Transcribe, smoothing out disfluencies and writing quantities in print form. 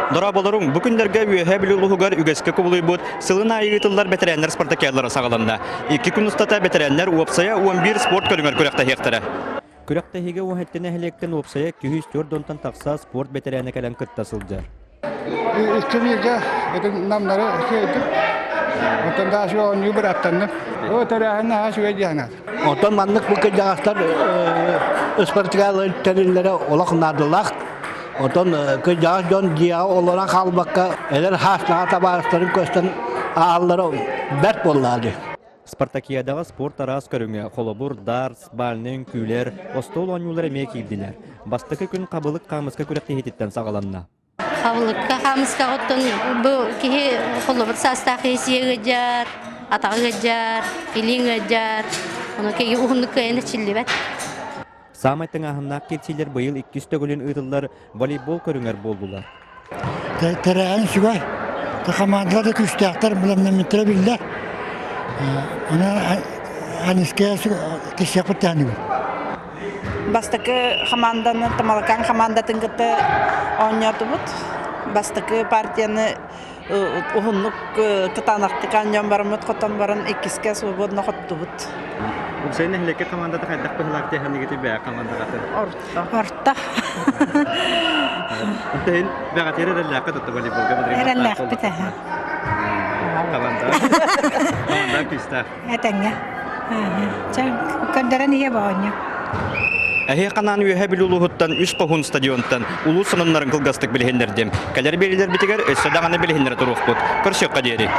Дорооболоруҥ! Бу күннэргэ Үөһээ Бүлүү улууһугар үгэскэ кубулуйбут сылын аайы ыытыллар бэтэрээннэр спартакиадалара саҕаланна. Икки күн устата бэтэрээннэр уопсайа 11 спорт көрүҥэр күрэхтэһиэхтэрэ. Күрэхтэһиигэ 17 нэһилиэктэн уопсайа 204 донтон тахса спорт бэтэрээнэ кэлэн кытта сылдьар. Икки бииргэ ити намнары кыайдым. Оттон да оонньуу быраттанным. О тэрээһин наһаа үчүгэй диэн Оттон маннык бу кырдьаҕастар ыспартыкаалар тэриллэрэ олох наадалаах. Оттон кырдьаҕас дьон дьиэҕэ олорон хаалбакка эдэр хаастаах табаарыстарын көстөн ааллара бэрт буоллаҕа дии. Спартакиадаҕа спорт араас көрүҥэ, холобур, дартс, бальнай үҥкүүлэр, остуол оонньуулара эмиэ киирдилэр. Бастакы күн хабылык хаамыска күрэхтэһиититтэн саҕаланна. Хабылыкка хаамыска оттон бу киһи холобур саастаах киһи сиэ ыалдьар, атаҕа ыалдьар, илииҥ ыалдьар, ону киһи уһуннук кыайан эчиллибэт. Саамай тыҥааһыннаах киирсиилэр быйыл иккис төгүлүн ыытыллар волейбол көрүҥэр буоллулар. Тэрээһин үчүгэй. Хамаандалар да күүстээхтэр, бэлэмнэммиттэрэ биллэр. Аны Аниская кисиэхпит тэһэнибит. Бастакы хамаанданы Тамалакаан хамаандатын кытта оонньоотубут. Бастакы партияны уһуннук кытаанахтык оонньоон бараммыт, хотон баран иккискэ свободно хоттубут. Уксай нэһилиэккэ хамаандата хайдах быһылаах тиэхэнигити бэйэ хамаандагатын? Орто. Орто. Онтон бэҕэтиэр эрэллээххэ тутта волейболга Эрэллээхпит эһэ. Команда. Команда күүстээх. Этэҥҥэ. Чэ, көрдөрөн ийэ боонньу. Эһиэхэ ханаан Үөһээ Бүлүү улууһуттан үс хоһуун стадионтан улуус сонуннарын кылгастык билиһиннэрдим. Кэлэр биэриилэрбитигэр өссө даҕаны билиһиннэрэ туруохпут. Көрсүөххэ диэри.